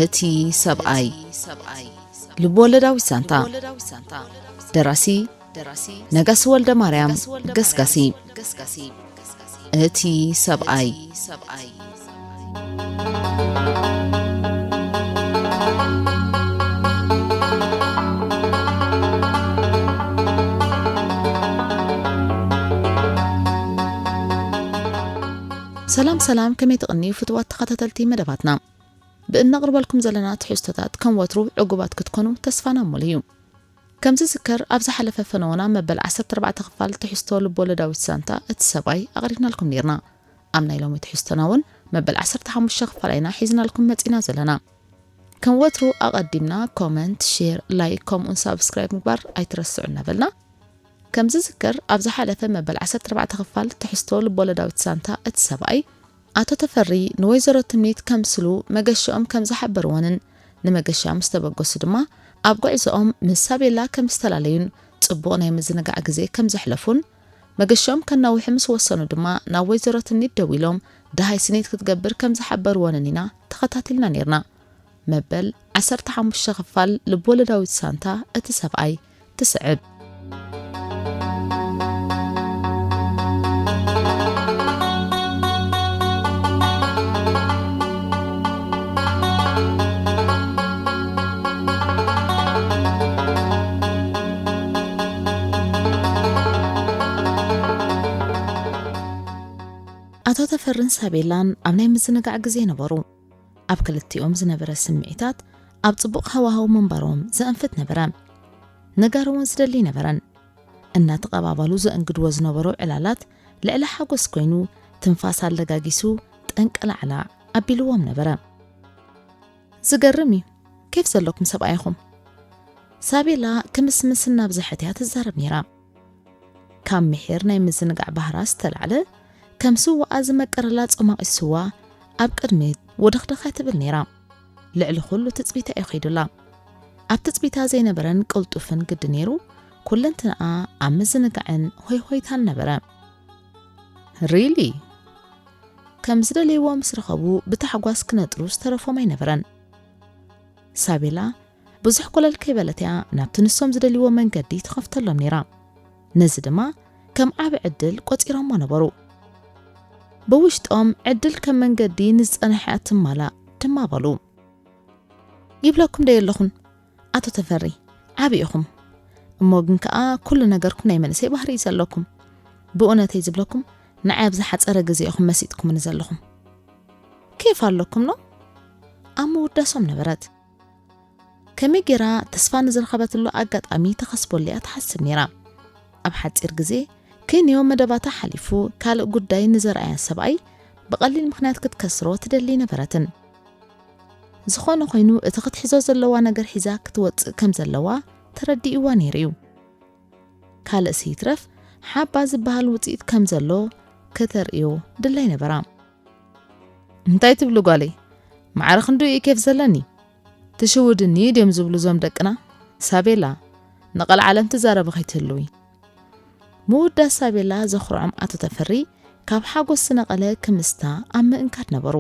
እቲ ሰብኣይ። ልብወለዳዊት ዛንታ። ደራሲ ነጋሲ ወልደ ማርያም ገስጋሲ። እቲ ሰብኣይ። ሰላም ሰላም፣ ከመይ ትቕንዩ ፍትዋት ተኸታተልቲ መደባትና? ብእነቕርበልኩም ዘለና ትሕዝቶታት ከም ወትሩ ዕጉባት ክትኮኑ ተስፋና ሙሉ እዩ። ከም ዝዝከር፣ ኣብ ዝሓለፈ ፈነወና መበል ዓሰርተ ኣርባዕተ ክፋል ትሕዝቶ ልቦለዳዊት ዛንታ እቲ ሰብኣይ ኣቕሪብናልኩም ኔርና። ኣብ ናይ ሎሚ ትሕዝቶና እውን መበል ዓሰርተ ሓሙሽተ ክፋል ኢና ሒዝናልኩም መጺና ዘለና። ከም ወትሩ ኣቐዲምና ኮመንት፣ ሼር፣ ላይክ ከምኡን ሳብስክራይብ ምግባር ኣይትረስዑ እናበልና፣ ከም ዝዝከር፣ ኣብ ዝሓለፈ መበል ዓሰርተ ኣርባዕተ ክፋል ትሕዝቶ ልቦለዳዊት ዛንታ እቲ ሰብኣይ ኣቶ ተፈሪ ንወይዘሮ ትምኒት ከምስሉ መገሻኦም ከም ዝሓበርወንን ንመገሻ ምስ ተበገሱ ድማ ኣብ ጉዕዞኦም ምስ ሳቤላ ከም ዝተላለዩን ጽቡቕ ናይ ምዝንጋዕ ግዜ ከም ዘሕለፉን መገሻኦም ከናውሑ ምስ ወሰኑ ድማ ናብ ወይዘሮ ትምኒት ደዊሎም ደሃይ ስኒት ክትገብር ከም ዝሓበርወንን ኢና ተኸታቲልና ኔርና። መበል ዓሰርተ ሓሙሽተ ክፋል ልቦለዳዊት ዛንታ እቲ ሰብኣይ ትስዕብ። ኣቶ ተፈርን ሳቤላን ኣብ ናይ ምዝንጋዕ ግዜ ነበሩ። ኣብ ክልቲኦም ዝነበረ ስምዒታት ኣብ ጽቡቕ ሃዋህው ምንባሮም ዘእንፍት ነበረ። ነጋር እውን ዝደሊ ነበረን። እናተቐባባሉ ዘእንግድዎ ዝነበሩ ዕላላት ልዕሊ ሓጎስ ኮይኑ ትንፋስ ኣለጋጊሱ ጠንቀላዕላዕ ኣቢልዎም ነበረ። ዝገርም እዩ፣ ኬፍ ዘለኩም ሰብኣይ ኢኹም። ሳቤላ ክምስምስ እናብዝሐት እያ ትዛረብ ነይራ። ካብ ምሒር ናይ ምዝንጋዕ ባህራ ዝተላዕለ ከም ስዋኣ ዝመቀረላ ጾማቒ ስዋ ኣብ ቅድሚት ወደኽደኽ ትብል ነይራ። ልዕሊ ኩሉ ትጽቢታ እዩ ከይዱላ። ኣብ ትጽቢታ ዘይነበረን ቅልጡፍን ግዲ ነይሩ፣ ኩለንትንኣ ኣብ ምዝንጋዕን ሆይሆይታን ነበረ። ሪሊ? ከም ዝደለይዎ ምስ ረኸቡ ብታሕጓስ ክነጥሩ ዝተረፎም ኣይነበረን። ሳቤላ ብዙሕ ኮለል ከይበለት እያ ናብቲ ንሶም ዝደልይዎ መንገዲ ትኸፍተሎም ነይራ። ነዚ ድማ ከም ዓቢ ዕድል ቆጺሮሞ ነበሩ። ብውሽጦም ዕድል ከም መንገዲ ንዝጸንሐ እያ ትማላእ ድማ በሉ። ይብለኩም ዶ የለኹን? ኣቶ ተፈሪ፣ ዓቢ ኢኹም። እሞ ግን ከኣ ኩሉ ነገርኩም ናይ መንእሰይ ባህሪ እዩ ዘለኩም። ብእውነተይ ዝብለኩም፣ ንዓይ ኣብ ዝሓጸረ ግዜ ኢኹም መሲጥኩምኒ ዘለኹም። ኬፍ ኣለኩም ኖ? ኣብ ምውዳሶም ነበረት። ከመይ ጌራ ተስፋ ንዝረኸበትሉ ኣጋጣሚ ተኸስበሉ እያ ትሓስብ ነይራ። ኣብ ሓጺር ግዜ ክንዮ መደባታ ሓሊፉ ካልእ ጉዳይ ንዘርኣያ ሰብኣይ ብቐሊል ምኽንያት ክትከስሮ ትደሊ ነበረትን። ዝኾነ ኮይኑ እቲ ክትሕዞ ዘለዋ ነገር ሒዛ ክትወጽእ ከም ዘለዋ ተረዲእዋ ነይሩ እዩ። ካልእሲ ይትረፍ ሓባ ዝበሃል ውጽኢት ከም ዘሎ ከተርእዮ ድላይ ነበራ። እንታይ ትብሉ ጓለይ? ማዕረ ክንድኡ እዩ ኬፍ ዘለኒ። ትሽውድኒ ድዮም ዝብሉ እዞም ደቅና? ሳቤላ፣ ንቐልዓለም ትዛረቢ ከይትህልዊ። ምውዳስ ሳቤላ ዘኹርዖም ኣቶ ተፈሪ ካብ ሓጎስ ዝነቐለ ክምስታ ኣብ ምእንጋድ ነበሩ።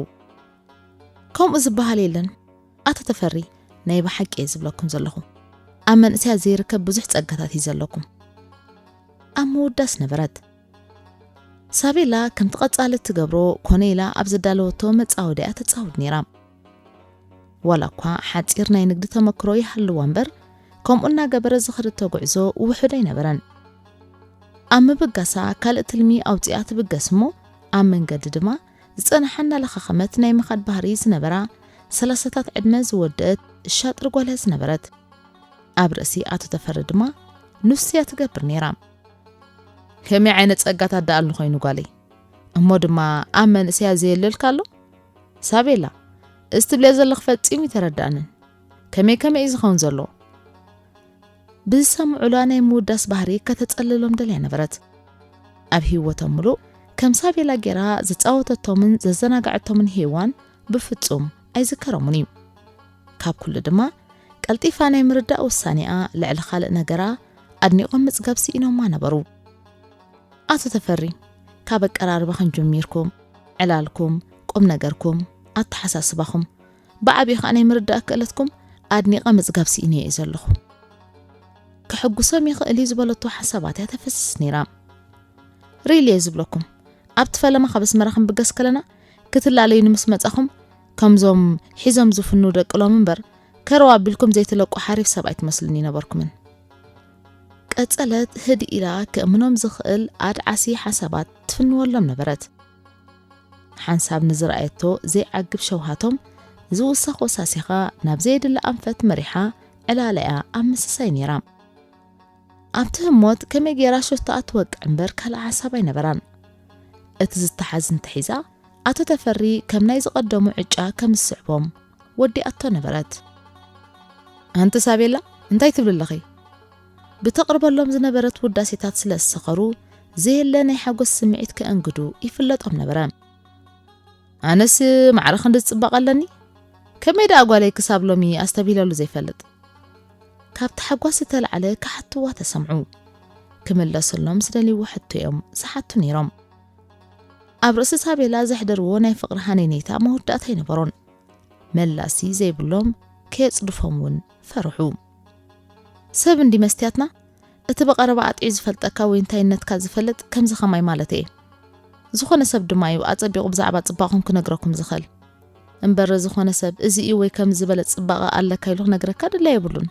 ከምኡ ዝበሃል የለን። ኣቶ ተፈሪ፣ ናይ ብሓቂ እየ ዝብለኩም ዘለኹ። ኣብ መንእሰያት ዘይርከብ ብዙሕ ጸጋታት እዩ ዘለኩም። ኣብ ምውዳስ ነበረት። ሳቤላ ከምቲ ቀጻሊ እትገብሮ ኮነ ኢላ ኣብ ዘዳለወቶ መጻወድያ ተጻውድ ነይራ። ዋላ እኳ ሓጺር ናይ ንግዲ ተመክሮ ይሃልዋ እምበር፣ ከምኡ እናገበረ ዝኸደቶ ጉዕዞ ውሑድ ኣይነበረን። ኣብ ምብጋሳ ካልእ ትልሚ ኣውጺኣ ትብገስ እሞ፣ ኣብ መንገዲ ድማ ዝጸንሓ እናለኻኸመት ናይ ምኻድ ባህሪ ዝነበራ ሰላሳታት ዕድመ ዝወደት ሻጥር ጓል እያ ዝነበረት። ኣብ ርእሲ ኣቶ ተፈሪ ድማ ንሱ እያ ትገብር ነይራ። ከመይ ዓይነት ጸጋታት ደኣልኒ ኮይኑ ጓለይ? እሞ ድማ ኣብ መንእሰያ ዘየለልካ ኣሎ? ሳቤላ፣ እዚ ትብልዮ ዘለኺ ፈጺሙ ይተረድኣንን። ከመይ ከመይ እዩ ዝኸውን ዘሎ? ብዝሰምዑላ ናይ ምውዳስ ባህሪ ከተጸልሎም ደልያ ነበረት። ኣብ ህይወቶም ምሉእ ከም ሳቤላ ጌራ ዘጻወተቶምን ዘዘናግዐቶምን ሄዋን ብፍጹም ኣይዝከሮምን እዩ። ካብ ኩሉ ድማ ቀልጢፋ ናይ ምርዳእ ውሳኔኣ ልዕሊ ካልእ ነገራ ኣድኒቖም ምጽጋብ ስኢኖማ ነበሩ። ኣቶ ተፈሪ፣ ካብ ኣቀራርባኹም ጀሚርኩም፣ ዕላልኩም፣ ቁም ነገርኩም፣ ኣተሓሳስባኹም፣ ብዓብዪ ከዓ ናይ ምርዳእ ክእለትኩም ኣድኒቐ ምጽጋብ ስኢነ እየ ዘለኹ። ክሕጉሶም ይኽእል እዩ ዝበለቶ ሓሳባት እያ ተፈስስ ነይራ። ሪሊ እየ ዝብለኩም፣ ኣብቲ ፈለማ ካብ ኣስመራ ክንብገስ ከለና ክትላለዩ ንምስ መጻኹም ከምዞም ሒዞም ዝፍኑ ደቂ ሎም እምበር ከረው ኣቢልኩም ዘይትለቁ ሓሪፍ ሰብ ኣይትመስሉን ይነበርኩምን። ቀጸለት ህድእ ኢላ ክእምኖም ዝኽእል ኣድዓሲ ሓሳባት ትፍንወሎም ነበረት። ሓንሳብ ንዝረኣየቶ ዘይዓግብ ሸውሃቶም ዝውሰኽ ወሳሲኻ ናብ ዘየድሊ ኣንፈት መሪሓ ዕላላ እያ ኣብ ምስሳይ ነይራ። ኣብቲ ህሞት ከመይ ገይራ ሸቶኣ ትወቅዕ እምበር ካልእ ሓሳብ ኣይነበራን። እቲ ዝተሓዝ እንተሒዛ ኣቶ ተፈሪ ከም ናይ ዝቐደሙ ዕጫ ከም ዝስዕቦም ወዲኣቶ ነበረት። ኣንቲ ሳቤላ እንታይ ትብሊ ኣለኺ? ብተቕርበሎም ዝነበረት ውዳሴታት ስለ ዝሰኸሩ ዘየለ ናይ ሓጎስ ስምዒት ከእንግዱ ይፍለጦም ነበረ። ኣነስ ማዕረ ክንዲ ዝጽባቕ ኣለኒ? ከመይ ደኣ ጓለይ ክሳብ ሎሚ ኣስተብሂለሉ ዘይፈልጥ? ካብ ተሓጓስ ዝተላዕለ ክሓትዋ ተሰምዑ። ክምለሰሎም ዝደልይዎ ሕቶ እዮም ዝሓቱ ነይሮም። ኣብ ርእሲ ሳቤላ ዘሕደርዎ ናይ ፍቕሪ ሃነይነይታ መወዳእታ ኣይነበሮን። መላሲ ዘይብሎም ከየጽድፎም እውን ፈርሑ። ሰብ እንዲ መስትያትና እቲ ብቐረባ ኣጥዒ ዝፈልጠካ ወይ እንታይነትካ ዝፈልጥ ከምዚ ኸማይ ማለት እየ። ዝኾነ ሰብ ድማ እዩ ኣጸቢቑ ብዛዕባ ጽባቕኹም ክነግረኩም ዝኽእል። እምበር ዝኾነ ሰብ እዚ እዩ ወይ ከምዚ ዝበለ ጽባቐ ኣለካ ኢሉ ክነግረካ ድላይ የብሉን።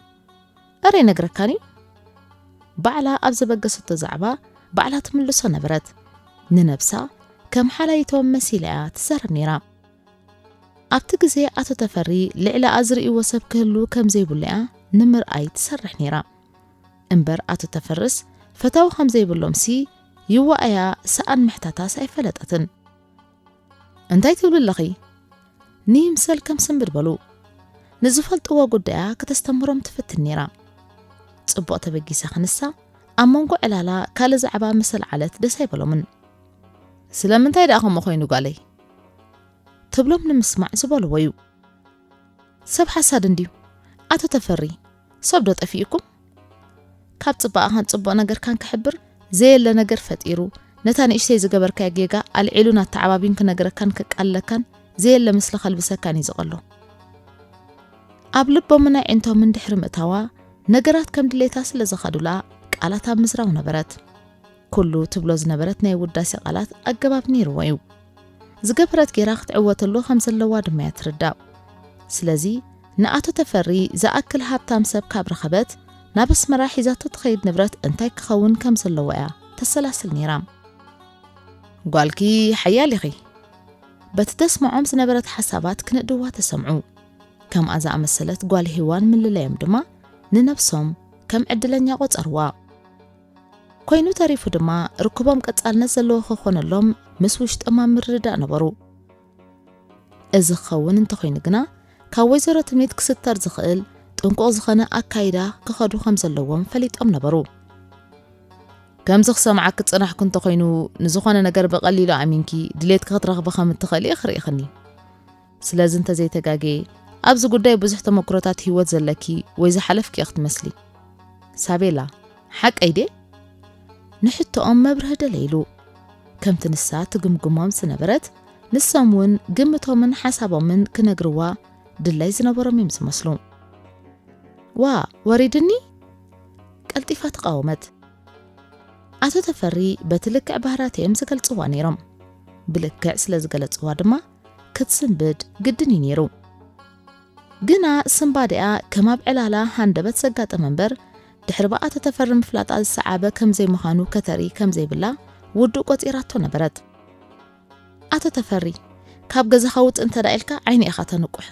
እረ ይነግረካን እዩ። ባዕላ ኣብ ዘበገሰቶ ዛዕባ ባዕላ ትምልሶ ነበረት። ንነብሳ ከም ሓላይቶም መሲላ እያ ትዛረብ ነይራ። ኣብቲ ግዜ ኣቶ ተፈሪ ልዕሊ ኣዝርእይዎ ሰብ ክህሉ ከም ዘይብሉ እያ ንምርኣይ ትሰርሕ ነይራ። እምበር ኣቶ ተፈርስ ፈታዊ ከም ዘይብሎምሲ ይዋኣያ ሰኣን ምሕታታስ ኣይፈለጠትን። እንታይ ትብሊ ኣለኺ? ንይምሰል ከም ስንብድ በሉ። ንዝፈልጥዎ ጉዳያ ከተስተምህሮም ትፍትን ነይራ። ጽቡቕ ተበጊሳ ክንሳ ኣብ መንጎ ዕላላ ካልእ ዛዕባ ምስ ኣልዓለት ደስ ኣይበሎምን። ስለምንታይ ደኣ ከምኡ ኮይኑ ጓለይ? ትብሎም ንምስማዕ ዝበልዎ እዩ። ሰብ ሓሳድ እንድዩ። ኣቶ ተፈሪ፣ ሰብ ዶ ጠፊኡኩም? ካብ ጽባቐኻን ጽቡቕ ነገርካን ክሕብር ዘየለ ነገር ፈጢሩ፣ ነታ ንእሽተይ ዝገበርካያ ጌጋ ኣልዒሉን ኣተዓባቢን ክነግረካን ከቃልለካን ዘየለ ምስሊ ከልብሰካን እዩ ዝቐሎ። ኣብ ልቦምን ኣዒንቶምን ድሕሪ ምእታዋ፣ ነገራት ከም ድሌታ ስለ ዝኸዱላ፣ ቃላት ኣብ ምዝራብ ነበረት። ኩሉ ትብሎ ዝነበረት ናይ ውዳሴ ቃላት ኣገባብ ነይርዎ እዩ። ዝገበረት ጌራ ክትዕወተሉ ከም ዘለዋ ድማ እያ ትርዳእ። ስለዚ ንኣቶ ተፈሪ ዝኣክል ሃብታም ሰብ ካብ ረኸበት፣ ናብ ኣስመራ ሒዛቶ ትኸይድ ንብረት እንታይ ክኸውን ከም ዘለዎ እያ ተሰላስል ነይራ። ጓልኪ ሓያል ኢኺ። በቲ ተስምዖም ዝነበረት ሓሳባት ክንእድዋ ተሰምዑ። ከምኣ ዝኣመሰለት ጓል ሄዋን ምልላዮም ድማ ንነብሶም ከም ዕድለኛ ቆጸርዋ። ኮይኑ ተሪፉ ድማ ርክቦም ቀጻልነት ዘለዎ ክኾነሎም ምስ ውሽጦም ኣብ ምርድዳእ ነበሩ። እዚ ክኸውን እንተኾይኑ ግና ካብ ወይዘሮ ትምኒት ክስተር ዝኽእል ጥንቁቕ ዝኾነ ኣካይዳ ክኸዱ ከም ዘለዎም ፈሊጦም ነበሩ። ከምዚ ክሰምዓኪ ዝጸናሕኩ እንተኾይኑ ንዝኾነ ነገር ብቐሊሉ ኣሚንኪ ድሌትኪ ክትረኽቢ ከም እትኽእሊ ኢኺ ርኢኽኒ። ስለዚ እንተዘይተጋግየ ኣብዚ ጉዳይ ብዙሕ ተመክሮታት ህይወት ዘለኪ ወይ ዝሓለፍኪ ኢኺ ትመስሊ። ሳቤላ፣ ሓቀይ ድየ? ንሕቶኦም መብርሂ ደለይሉ። ከምቲ ንሳ ትግምግሞም ዝነበረት፣ ንሶም እውን ግምቶምን ሓሳቦምን ክነግርዋ ድላይ ዝነበሮም እዮም ዝመስሉ። ዋ፣ ወሪድኒ? ቀልጢፋ ተቓወመት። ኣቶ ተፈሪ በቲ ልክዕ ባህርያት እዮም ዝገልጽዋ ነይሮም። ብልክዕ ስለ ዝገለጽዋ ድማ ክትስንብድ ግድን እዩ ነይሩ። ግና ስንባዲኣ ከም ኣብ ዕላላ ሃንደበት ዘጋጠመ እምበር፣ ድሕሪ ብኣቶ ተፈሪ ምፍላጣ ዝሰዓበ ከም ዘይምዃኑ ከተርኢ ከም ዘይብላ ውዱእ ቆጺራቶ ነበረት። ኣቶ ተፈሪ፣ ካብ ገዛኻ ውጽእ እንተ ደኣ ኢልካ ዓይኒ ኢኻ ተንቁሕ።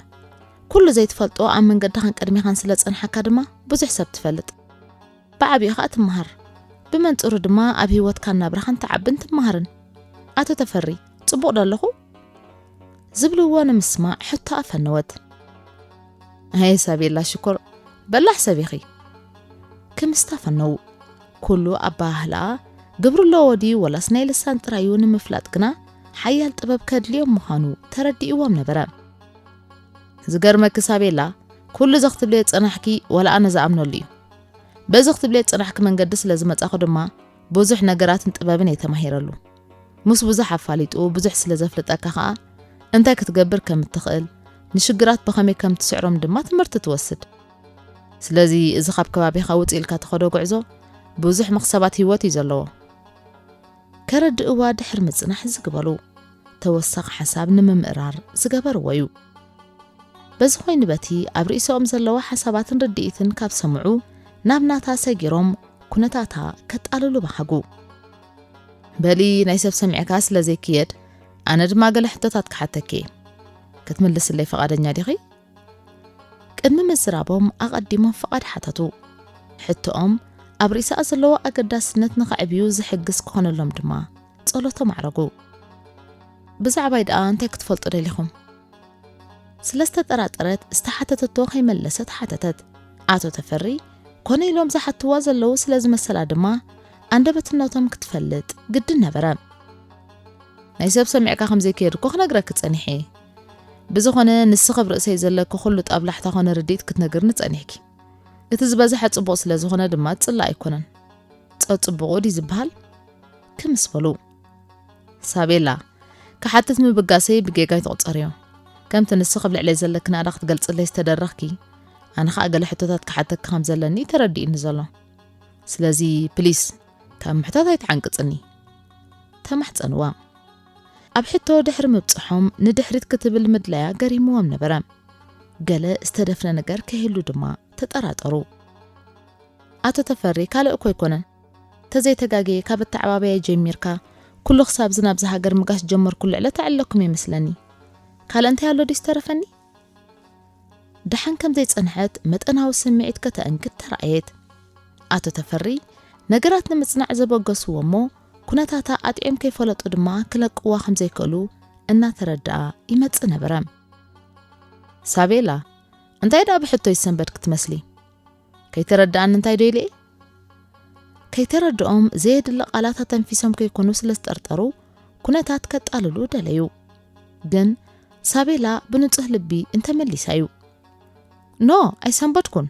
ኩሉ ዘይትፈልጦ ኣብ መንገድኻን ቅድሜኻን ስለ ጸንሓካ ድማ ብዙሕ ሰብ ትፈልጥ። ብዓቢኡ ኸኣ ትመሃር። ብመንጽሩ ድማ ኣብ ህይወትካን ናብራኻን ትዓብን ትመሃርን። ኣቶ ተፈሪ፣ ጽቡቕ ዶ ኣለኹ? ዝብልዎ ንምስማዕ ሕቶኣ ፈነወት። ኣይ ሳቤላ ሽኮር፣ በላሕ ሰብ ኢኺ። ክምስታ ፈነዉ። ኩሉ ኣበሃህላኣ ግብሪ ኣለዎ ድዩ ወላስ ናይ ልሳን ጥራይ እዩ ንምፍላጥ ግና ሓያል ጥበብ ከድልዮም ምዃኑ ተረዲእዎም ነበረ። ዝገርመኪ ሳቤላ፣ ኩሉ እዚ ክትብልዮ ዝጸናሕኪ ወላ ኣነ ዝኣምነሉ እዩ። በዚ ክትብልዮ ዝጸናሕኪ መንገዲ ስለ ዝመጻኹ ድማ ብዙሕ ነገራትን ጥበብን እየ ተማሂረሉ። ምስ ብዙሕ ኣፋሊጡ ብዙሕ ስለ ዘፍልጠካ ኸኣ እንታይ ክትገብር ከም እትኽእል፣ ንሽግራት ብኸመይ ከም ትስዕሮም ድማ ትምህርቲ ትወስድ። ስለዚ እዚ ካብ ከባቢኻ ውጽእ ኢልካ ትኸዶ ጉዕዞ ብዙሕ መኽሰባት ህይወት እዩ ዘለዎ። ከረድእዋ ድሕሪ ምጽናሕ ዝግበሩ ተወሳኺ ሓሳብ ንምምእራር ዝገበርዎ እዩ። በዚ ኮይኑ በቲ ኣብ ርእሶም ዘለዋ ሓሳባትን ርድኢትን ካብ ሰምዑ ናብ ናታ ሰጊሮም ኩነታታ ከጣልሉ በሃጉ። በሊ ናይ ሰብ ሰሚዕካ ስለ ዘይክየድ ኣነ ድማ ገለ ሕቶታት ክሓተኪ እየ። ክትምልስለይ ፈቓደኛ ዲኺ? ቅድሚ ምዝራቦም ኣቐዲሞም ፍቓድ ሓተቱ። ሕቶኦም ኣብ ርእስኣ ዘለዎ ኣገዳስነት ንኸዕብዩ ዝሕግዝ ክኾነሎም ድማ ጸሎቶም ኣዕረጉ። ብዛዕባይ ደኣ እንታይ ክትፈልጡ ደሊኹም? ስለ ዝተጠራጠረት ዝተሓተተቶ ከይመለሰት ሓተተት። ኣቶ ተፈሪ ኮነ ኢሎም ዝሓትዋ ዘለዉ ስለ ዝመሰላ ድማ ኣንደበትነቶም ክትፈልጥ ግድን ነበረ። ናይ ሰብ ሰሚዕካ ከም ዘይከየድ እኮ ክነግረኪ ጸኒሐ። ብዝኾነ ንስኺ ኣብ ርእሰይ ዘለኪ ኩሉ ጣብላሕታ ኮነ ርድኢት ክትነግርኒ ጸኒሕኪ። እቲ ዝበዝሐ ጽቡቕ ስለ ዝኾነ ድማ ዝጽላእ ኣይኮነን። ጸጽቡቑ ድዩ ዝበሃል? ክምስ በሉ። ሳቤላ፣ ክሓትት ምብጋሰይ ብጌጋ ኣይትቑጸርዮ። ከምቲ ንስኺ ኣብ ልዕለይ ዘለኪ ናእዳ ክትገልጽለይ ዝተደረኽኪ፣ ኣነ ኸኣ ገለ ሕቶታት ክሓተኪ ከም ዘለኒ ተረዲእኒ ዘሎ። ስለዚ ፕሊስ ካብ ምሕታት ኣይትዓንቅጽኒ። ተማሕጸንዋ። ኣብ ሕቶ ድሕሪ ምብጽሖም ንድሕሪት ክትብል ምድላያ ገሪምዎም ነበረ። ገለ ዝተደፍነ ነገር ከይህሉ ድማ ተጠራጠሩ። ኣቶ ተፈሪ ካልእ እኮ ኣይኮነን። ተዘይተጋግየ ካብ ኣተዓባብያ ጀሚርካ ኩሉ ክሳብ ዝናብ ዝሃገር ምጋስ ጀመርኩሉ ዕለት ኣዕለኩም ይመስለኒ። ካልእ እንታይ ኣሎ ድዩ ዝተረፈኒ? ደሓን ከም ዘይጸንሐት መጠናዊ ስምዒት ከተእንግድ ተራእየት። ኣቶ ተፈሪ ነገራት ንምጽናዕ ዘበገስዎ እሞ ኩነታታ ኣጥዕዮም ከይፈለጡ ድማ ክለቅዋ ከም ዘይክእሉ እናተረድኣ ይመጽእ ነበረ። ሳቤላ፣ እንታይ ደኣ ብሕቶ ይሰንበድ ክትመስሊ? ከይተረድኣኒ እንታይ ዶ ኢለ እየ? ከይተረድኦም ዘየድሊ ቃላት ኣተንፊሶም ከይኮኑ ስለ ዝጠርጠሩ ኩነታት ከጣልሉ ደለዩ። ግን ሳቤላ ብንጹህ ልቢ እንተመሊሳ እዩ። ኖ፣ ኣይሰንበድኩን።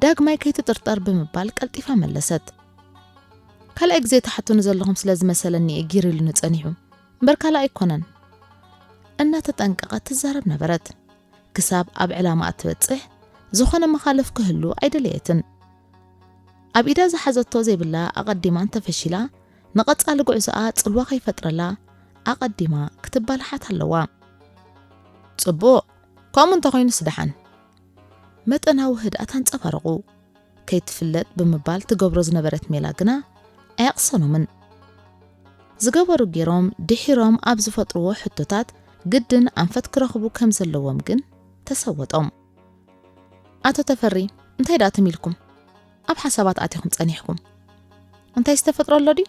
ዳግማይ ከይትጥርጠር ብምባል ቀልጢፋ መለሰት። ካልኣይ ግዜ ትሓቱኒ ዘለኹም ስለ ዝመሰለኒ እየ ጊር ኢሉኒ ጸኒሑ። እምበር ካልእ ኣይኮነን። እናተጠንቀቐት ትዛረብ ነበረት። ክሳብ ኣብ ዕላማኣ ትበጽሕ ዝኾነ መኻልፍ ክህሉ ኣይደለየትን። ኣብ ኢዳ ዝሓዘቶ ዘይብላ ኣቐዲማ እንተፈሺላ ንቐጻሊ ጉዕዞኣ ጽልዋ ከይፈጥረላ ኣቐዲማ ክትባላሓት ኣለዋ። ጽቡቕ፣ ከምኡ እንተኾይኑስ ደሓን። መጠናዊ ህድኣት ኣንጸባረቑ። ከይትፍለጥ ብምባል ትገብሮ ዝነበረት ሜላ ግና ኣየቕሰኖምን። ዝገበሩ ገይሮም ድሒሮም ኣብ ዝፈጥርዎ ሕቶታት ግድን ኣንፈት ክረኽቡ ከም ዘለዎም ግን ተሰወጦም። ኣቶ ተፈሪ፣ እንታይ ደኣ ትም ኢልኩም? ኣብ ሓሳባት ኣቲኹም ጸኒሕኩም። እንታይ ዝተፈጥሮ ኣሎ ድዩ?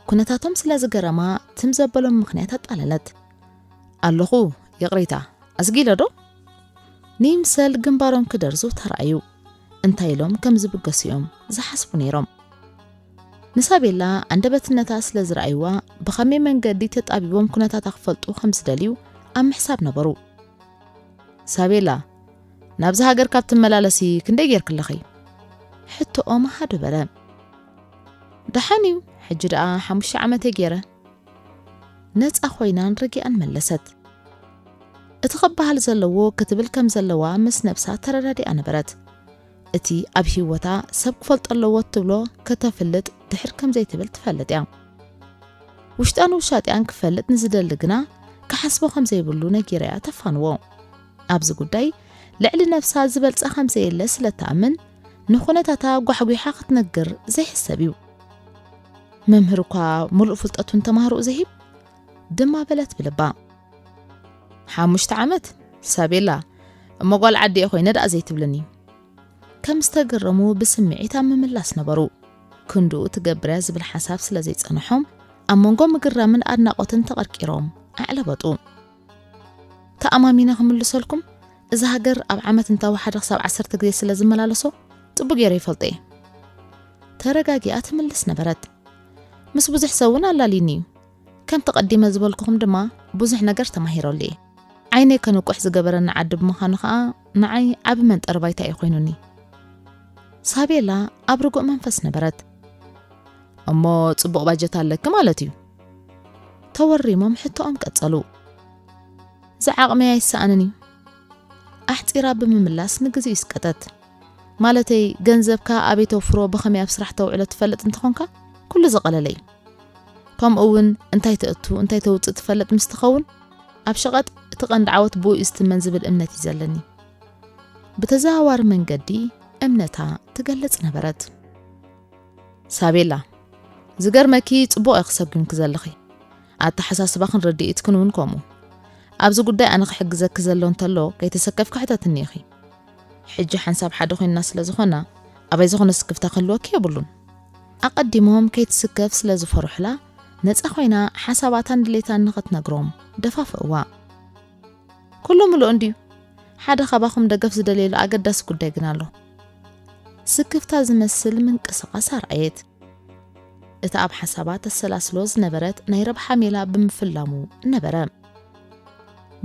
ኩነታቶም ስለ ዝገረማ ትም ዘበሎም ምኽንያት ኣጣለለት። ኣለኹ፣ ይቕሬታ፣ ኣዝጊለ ዶ? ንይምሰል ግንባሮም ክደርዙ ተራእዩ። እንታይ ኢሎም ከም ዝብገሱ እዮም ዝሓስቡ ነይሮም። ንሳቤላ ኣንደበትነታ ስለ ዝረኣይዋ ብኸመይ መንገዲ ተጣቢቦም ኩነታታ ክፈልጡ ከም ዝደልዩ ኣብ ምሕሳብ ነበሩ። ሳቤላ፣ ናብዚ ሃገር ካብ ትመላለሲ ክንደይ ጌርክለኺ? ሕቶኦም ሃደ በለ። ደሓን እዩ፣ ሕጂ ደኣ ሓሙሽተ ዓመተይ ገይረ። ነጻ ኮይናን ረጊኣን መለሰት። እቲ ክበሃል ዘለዎ ክትብል ከም ዘለዋ ምስ ነብሳ ተረዳዲኣ ነበረት። እቲ ኣብ ህይወታ ሰብ ክፈልጦ ኣለዎ እትብሎ ከተፍልጥ ድሕር ከም ዘይትብል ትፈልጥ እያ። ውሽጣን ውሻጢኣን ክፈልጥ ንዝደሊ ግና ክሓስቦ ከም ዘይብሉ ነጊረያ ተፋንዎ። ኣብዚ ጉዳይ ልዕሊ ነብሳ ዝበልጻ ከም ዘየለ ስለ ትኣምን ንኹነታታ ጓሕጒሓ ክትነግር ዘይሕሰብ እዩ። መምህር እኳ ምሉእ ፍልጠቱ ንተማሃሮኡ ዝሂብ ድማ በለት ብልባ። ሓሙሽተ ዓመት ሳቤላ፣ እሞ ጓል ዓዲ እየ ኮይነ ደኣ ዘይትብልኒ። ከም ዝተገረሙ ብስምዒት ኣብ ምምላስ ነበሩ። ክንድኡ ትገብርያ ዝብል ሓሳብ ስለ ዘይጸንሖም ኣብ መንጎ ምግራምን ኣድናቖትን ተቐርቂሮም ኣዕለበጡ። ተኣማሚነ ክምልሰልኩም፣ እዛ ሃገር ኣብ ዓመት እንተወሓደ ክሳብ ዓሰርተ ግዜ ስለ ዝመላለሶ ጽቡቕ ገይረ ይፈልጦ እየ። ተረጋጊኣ ትምልስ ነበረት። ምስ ብዙሕ ሰብ እውን ኣላልዩኒ እዩ። ከምቲ ቀዲመ ዝበልኩኹም ድማ ብዙሕ ነገር ተማሂረሉ እየ። ዓይነይ ከንቁሕ ዝገበረኒ ዓዲ ብምዃኑ ኸኣ ንዓይ ዓቢ መንጠሪ ባይታ እዩ ኮይኑኒ። ሳቤላ ኣብ ርጉእ መንፈስ ነበረት። እሞ ጽቡቕ ባጀት ኣለኪ ማለት እዩ? ተወሪሞም ሕቶኦም ቀጸሉ። ዝዓቕመይ ኣይሰኣንን እዩ። ኣሕጺራ ብምምላስ ንግዜኡ ይስቀጠት። ማለተይ፣ ገንዘብካ ኣበይ ተውፍሮ፣ ብኸመይ ኣብ ስራሕ ተውዕሎ ትፈልጥ እንተኾንካ፣ ኩሉ ዝቐለለ እዩ። ከምኡ እውን እንታይ ተእቱ እንታይ ተውጽእ ትፈልጥ ምስ ትኸውን፣ ኣብ ሸቐጥ እቲ ቀንዲ ዓወት ብኡ እዩ ዝትመን ዝብል እምነት እዩ ዘለኒ። ብተዘዋዋሪ መንገዲ እምነታ ትገልጽ ነበረት። ሳቤላ፣ ዝገርመኪ ጽቡቕ ኢኺ ሰጒምኪ ዘለኺ። ኣተሓሳስባኽን ርድኢትክን እውን ከምኡ። ኣብዚ ጉዳይ ኣነ ክሕግዘኪ ዘሎ እንተሎ ከይተሰከፍኪ ሕተትኒ ኢኺ። ሕጂ ሓንሳብ ሓደ ኮይንና ስለ ዝኾና ኣበይ ዝኾነ ስክፍታ ክህልወኪ የብሉን። ኣቐዲሞም ከይትስከፍ ስለ ዝፈርሑላ ነጻ ኮይና ሓሳባታን ድሌታን ንኽትነግሮም ደፋፍእዋ። ኩሉ ምሉእ እንድዩ። ሓደ ካባኹም ደገፍ ዝደልየሉ ኣገዳሲ ጉዳይ ግን ኣሎ። ስክፍታ ዝመስል ምንቅስቓስ ኣርኣየት። እታ ኣብ ሓሳባ ተሰላስሎ ዝነበረት ናይ ረብሓ ሜላ ብምፍላሙ ነበረ።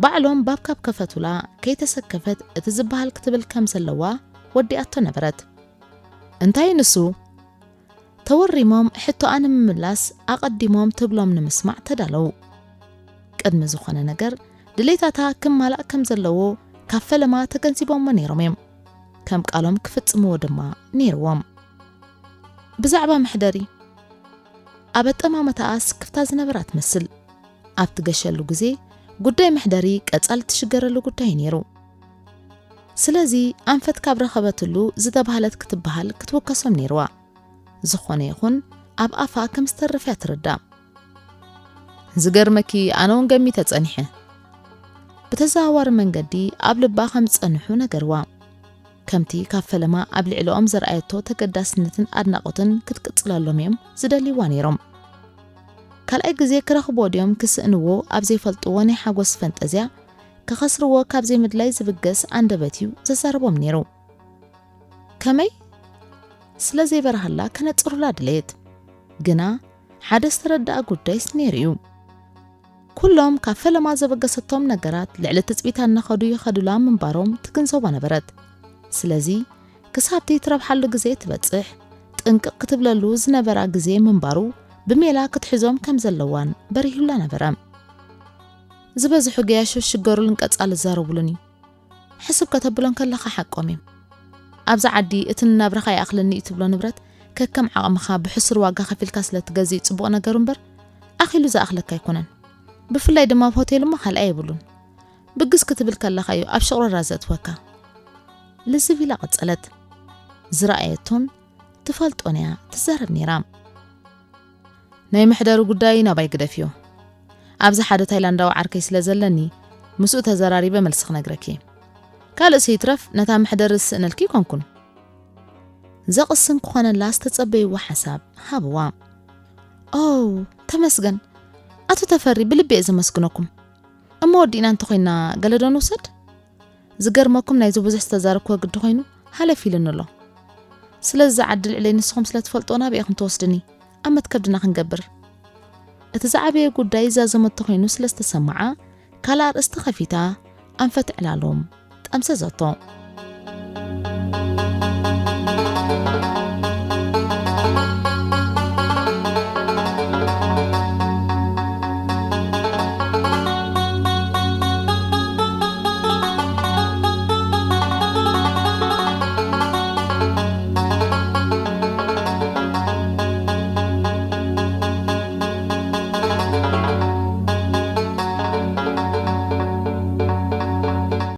ባዕሎም ባብ ካብ ከፈቱላ ከይተሰከፈት እቲ ዝበሃል ክትብል ከም ዘለዋ ወዲኣቶ ነበረት። እንታይ ንሱ? ተወሪሞም ሕቶኣ ንምምላስ ኣቐዲሞም ትብሎም ንምስማዕ ተዳለዉ። ቅድሚ ዝኾነ ነገር ድሌታታ ክማላእ ከም ዘለዎ ካብ ፈለማ ተገንዚቦሞ ነይሮም እዮም። ከም ቃሎም ክፍጽምዎ ድማ ነይርዎም። ብዛዕባ መሕደሪ፣ ኣብ ኣጠማመታኣ ስክፍታ ዝነበራ ትመስል። ኣብ ትገሸሉ ግዜ ጉዳይ መሕደሪ ቀጻሊ ትሽገረሉ ጉዳይ ነይሩ። ስለዚ ኣንፈት ካብ ረኸበትሉ ዝተባህለት ክትበሃል ክትውከሶም ነይርዋ። ዝኾነ ይኹን ኣብ ኣፋ ከም ዝተርፍ እያ ትርዳእ። ዝገርመኪ ኣነ እውን ገሚተ ጸኒሐ። ብተዘዋዋሪ መንገዲ ኣብ ልባ ከም ዝጸንሑ ነገርዋ። ከምቲ ካብ ፈለማ ኣብ ልዕሊኦም ዘርኣየቶ ተገዳስነትን ኣድናቖትን ክትቅጽለሎም እዮም ዝደልይዋ ነይሮም። ካልኣይ ግዜ ክረኽብዎ ድዮም ክስእንዎ ኣብ ዘይፈልጥዎ ናይ ሓጎስ ፈንጠዝያ፣ ክኸስርዎ ካብ ዘይምድላይ ዝብገስ ኣንደበት እዩ ዘዛርቦም ነይሩ። ከመይ? ስለ ዘይበርሃላ ከነጽሩላ ድሌት። ግና ሓደ ዝተረድኣ ጉዳይስ ነይሩ እዩ። ኩሎም ካብ ፈለማ ዘበገሰቶም ነገራት ልዕሊ ትጽቢታ እናኸዱ ይኸዱላ ምንባሮም ትግንዘቦ ነበረት። ስለዚ ክሳብቲ ትረብሓሉ ግዜ ትበጽሕ ጥንቅቕ ክትብለሉ ዝነበራ ግዜ ምንባሩ ብሜላ ክትሕዞም ከም ዘለዋን በሪሁላ ነበረ። ዝበዝሑ ገያሾ ሽገሩልን ቀጻሊ ዝዛረቡሉን እዩ። ሕስብ ከተብሎ እንከለኻ ሓቆም እዮም። ኣብዚ ዓዲ እቲ ንናብራኻ ይኣኽለኒ እዩ ትብሎ ንብረት ከከም ዓቕምኻ ብሕሱር ዋጋ ከፊልካ ስለ ትገዝእ እዩ ጽቡቕ ነገሩ እምበር ኣኺሉ ዝኣኽለካ ኣይኮነን። ብፍላይ ድማ ኣብ ሆቴል እሞ ካልኣይ የብሉን። ብግስ ክትብል ከለኻ እዩ ኣብ ሽቕሮራ ዘእትወካ። ልዝብ ኢላ ቀጸለት። ዝረኣየቶን ትፈልጦን እያ ትዛረብ ነይራ። ናይ መሕደሪ ጉዳይ ናባይ ግደፍዮ። ኣብዚ ሓደ ታይላንዳዊ ዓርከይ ስለ ዘለኒ ምስኡ ተዘራሪበ መልሲ ክነግረኪ። ካልእሲ ይትረፍ ነታ መሕደሪ ዝስእነልኪ ይኮንኩን። ዘቕስን ክኾነላ ዝተጸበይዎ ሓሳብ ሃብዋ። ኦ፣ ተመስገን። ኣቶ ተፈሪ ብልቢ እየ ዘመስግነኩም። እሞ ወዲእና እንተኾይና ገለ ዶ ንውሰድ? ዝገርመኩም ናይዚ ብዙሕ ዝተዛረብክዎ ግዲ ኮይኑ ሃለፍ ኢሉኒ ኣሎ። ስለዚ ዝዓዲ ልዕለይ ንስኹም ስለ ትፈልጦ ናበይ ኢኹም ትወስድኒ? ኣብ መትከብ ድና ክንገብር? እቲ ዝዓበየ ጉዳይ ዝዛዘመቶ ኮይኑ ስለ ዝተሰምዓ ካልእ ኣርእስቲ ከፊታ ኣንፈት ዕላሎም ጠምሰሰቶ።